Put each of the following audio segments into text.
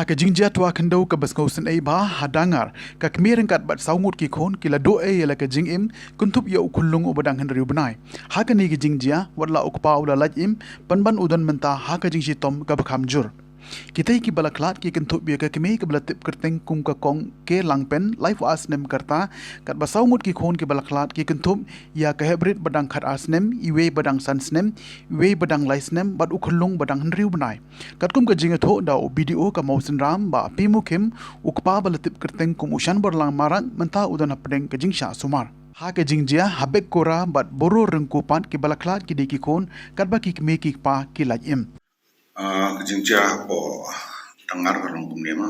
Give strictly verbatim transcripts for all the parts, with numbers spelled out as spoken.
Ha ka jingjia twa khyndew kaba sngewsynei bha ha Dangar, ka kmie ryngkat bad saw ngut ki khun ki la duh ei ïa la ka jingim kynthup ïa u khyllung uba dang hynriew bnai. Ha kane ka jingjia wat la u kpa u la lait im pynban u don mynta ha ka jingshitom kaba kham jur. Kitei kiba la khlad ki kynthup ïa ka kmie kaba la tip kyrteng kum ka Kong K Langpen, laiphew ar snem ka rta, katba saw ngut ki khun kiba la khlad ki kynthup ïa ka Heprit ba dang khatar snem, iwei ba dang san snem, iwei ba dang lai snem bad u khyllung ba dang hynriew bnai. Katkum ka jingïathuh da u B D O ka Mawsynram, Bah P Mukhim, u kpa ba la tip kyrteng kum u Shanborlang Marak mynta u don hapdeng ka jingshah sumar. Ha ka jingjia ha Bekkora bad Boror Ryngku pat kiba la khlad ki dei ki khun katba ki kmie ki kpa ki lait im. Ah, ka jingjia hapoh Dangar ka long kumne ma.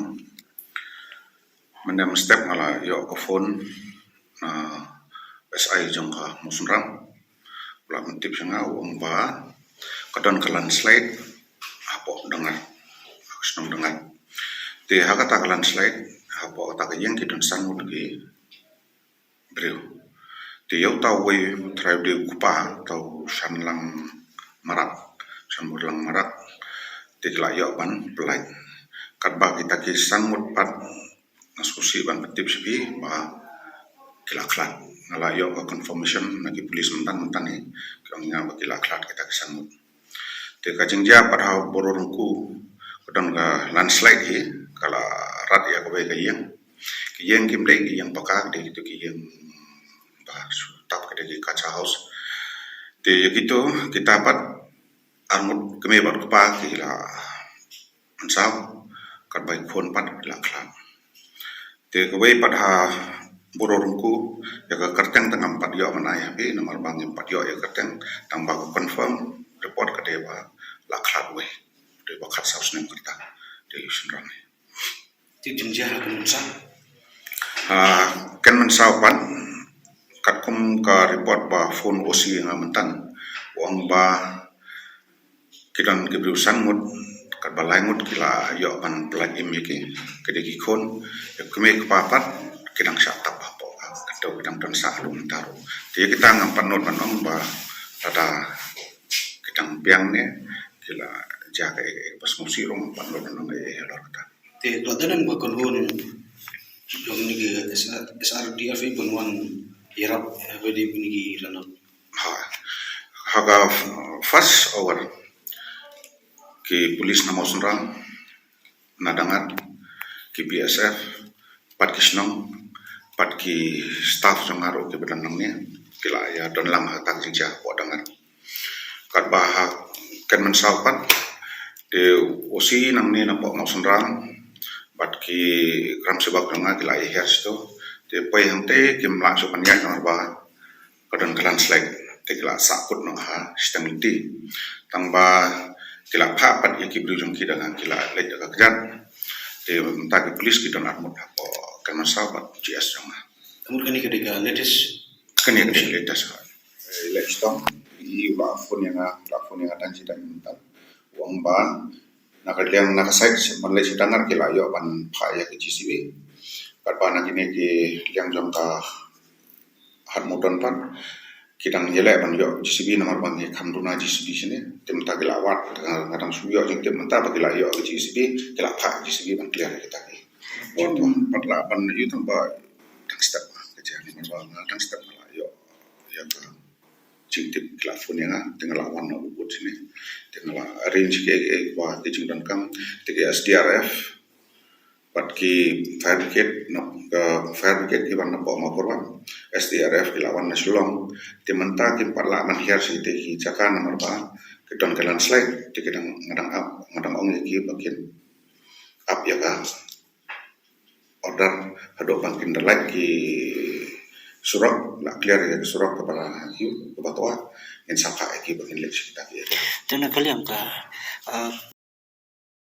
Mynne mynstep nga la ïoh ka phone na S I jong ka Mawsynram. U la pyntip sha nga u ong ba ka don ka landslide hapoh Dangar, ha ka shnong Dangar. Te ha kata ka landslide hapoh kata ka ïing ki don san ngut ki briew. Te ïa uta uwei u trai u dei u kpa, uta u Shanlang Marak, Shanborlang Marak. Te ki la ïoh ban pyllait. Katba kita ki san ngut pat nga sngewsih ban pyntip sha phi ba ki la khlad. Nga la ïoh ka confirmation na ki police mynta mynta hi, ki ong ïa nga ba ki la khlad kita ki san ngut. Te ka jingjia pat ha Boror Ryngku ka don ka landslide hi, ka la rat ïa kawei ka ïing. Ki ïing kim dei ki ïing paka, ki dei kito ki ïing ba shu tap, ki dei ki kacha house. Te ïa kito kita pat ar ngut kmie bad kpa ki la mynsaw, katba ki khun pat ki la khlad. Te kawei pat ha Boror Ryngku, ïa ka kyrteng te ngam pat ïoh ban ai ha phi namar ba ngim pat ïoh ïa ka kyrteng, tang ba ka confirm report ka dei ba la khlad wei, dei ba khatsaw snem ka rta, dei u shynrang. Te jingjia ha Kynmynsaw? Ha Kynmynsaw pat katkum ka report ba phone O C ïa nga mynta, u ong ba ki don ki briew san ngut, katba lai ngut ki la ïoh ban pyllait im ïa ki, ki dei ki khun, ïa kmie kpa pat ki dang shah tap hapoh ka kynthei, ki dang don sah haduh mynta ruh. Te ïa kita ngam pat nud ban ong ba lada ki dang biang ne ki la jia kaei kaei, ba sngewsih ruh ngam pat nud ban ong ei ei halor kata. Te ka don ba kynhun jong kine ki S R D F ban wan ïarap ha kine ki ranok? Ha, ha ka first hour ki police na Mawsynram, na Dangar, ki B S F, pat ki shnong, pat ki staff jong nga ruh kiba don nangne, ki la ïa don lang ha kata ka jingjia hapoh Dangar. Katba ha Kynmynsaw pat, te O C nangne napoh Mawsynram bad ki kram sibak jong nga ki la ïa hiar shito. Te poi hangtei kim lah shuh ban ïaid namar ba ka don ka landslide, te ki la sah kut noh ha shiteng lynti. Tang ba ki la phah pat ïa ki briew jong ki da nga, ki la leit da ka kjat. Te mynta ki police ki don arngut hapoh Kynmynsaw bad G S jong nga. Ka mut kane ka dei ka latest? Kane ka dei ka latest. Eh, leit shiteng, i u la phone ïa nga, u la phone ïa nga tang shi tang mynta. U ong ba na ka liang, na ka side sha ban leit sha Dangar ki la ïoh ban phah ïa ka J C B. Katba na kine ki liang jong ka Hat Mawton pat ki dang ïaleh ban ïoh J C B namar ba ngi kham duna J C B shane. Te mynta ki la wad, nga dang shu ïoh jingtip mynta ba ki la ïoh ka J C B, ki la phah J C B ban clear ïa kita ki. Wan pat la ban ïoh tang ba tang step ka jia namar ba nga tang step la ïoh ïa ka jingtip, ki la phone ïa nga, te nga la wan na u booth shane, te nga la arrange kiei kiei ba ki jingdonkam, te ki S D R F bad ki fire brigade, na ka fire brigade ki wan napoh Mawkyrwat, S D R F ki la wan na Shillong. Te mynta kim pat lah ban hiar sha kitei ki jaka namar ba ki don ka landslide, te ki dang, nga dang ap, nga dang ong ïa ki ba kin ap ïa ka order haduh ba kin da lait ki surok, la clear ïa ki surok kaba la hyu, kaba toh, ngin sa phah ïa ki ba kin leit sha kita ki area. Te na ka liang ka, ah,